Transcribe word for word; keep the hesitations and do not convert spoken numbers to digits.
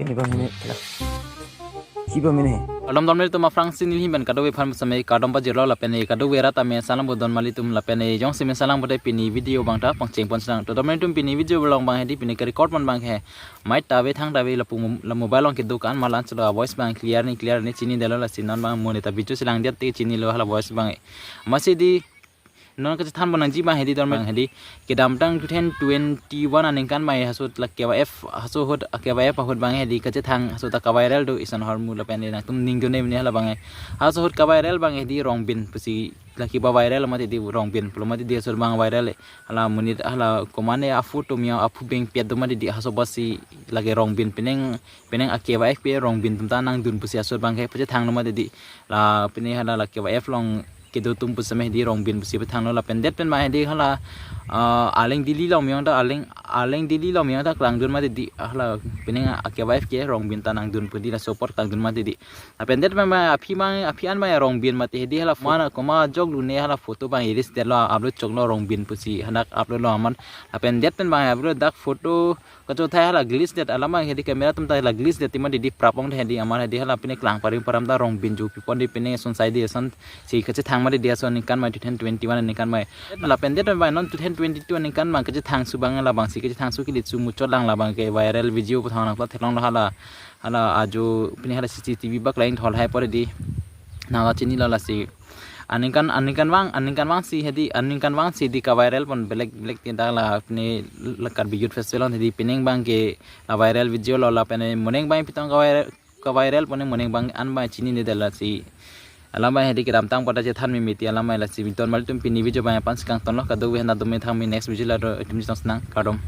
Ini bang ini. Lah. Si bang ini. Alom dom nelitum aphrangsi neli ahin pen kadokave aphan seme kardom pajirlo lapen kadokave rat amen salam bodon malitum lapen jongsi men salam bote pini video abang ta pangcheng pon sang. To dom nelitum pini video along abang hedi pini ke record man abang he. Mic ta ave thang ta ave lapu mo-, la mobile along kedo ko-an ma la-an chelo voice abang clear ni clear ni chinidetlo lasi non abang monit ta video chelang det te chinilo hala voice abang. Amatsi di non kachethan pon nangji abang hedi dor abang hedi kedamtang two thousand twenty-one aningkan abang haso la K Y F haso ahut K Y F ahut abang hedi kachethang haso ta kaviral do ison ahormu lapen nangtum ningdun ne mene hala abang. Haso ahut kaviral abang hedi Rongbin pusi lake ba viral mati di Rongbin pulo mati di asor abang viral. Hala monit hala komane aphu atum ya aphu beng piat do mati di haso basi lake Rongbin penang penang a K Y F ke Rongbin atum ta nangdun pusi asor abang ke pachethang do mati di la pini hala la K Y F along kedo atum pu seme hedi Rongbin pusi pethanglo lapen det pen abang hedi hala, ah, Arleng Delhi along miyong ta Arleng Arleng Delhi along miyong ta klangdun mati di hala penang a K Y F ke Rongbin ta nangdun pu di la support klangdun mati di. Lapen det abang aphi abang aphi an abang Rongbin mati hedi hala mana koma jok lune hala photo abang iris detlo upload choklo Rongbin pusi hadak upload lo aman. Lapen det pen abang upload dak photo kachothai hala glitch det alam abang hedi camera atum ta hala glitch det tima didi prapong hedi aman hedi hala pini klang parim param ta Rongbin ju pipon di pini sonsai di ason si kachethang mati di ason aningkan abang two thousand twenty-one aningkan abang. Lapen det abang non two thousand twenty-two aningkan abang kachethang su abang labangsi kachethang su kilit su muchot lang labang ke viral video puthang lang theklong hala hala ajo pini hala C C T V bak lain thol hai pore di nang la chinilo lasi. Aningkan aningkan abang aningkan abangsi hedi aningkan abangsi di kaviral pon belek belek tinta la pini la Karbi Youth Festival hedi penang abang ke la viral video lo lapen monit abang pitong kaviral kaviral pon monit abang an abang chinidetlo lasi. Alam abang hedi kedamtang pada chethan mimiti alam abang lasi bington malitum pini video abang aphan si kangtonlo kadokave handa dome thang mi next video la do itum chetong senang kardom.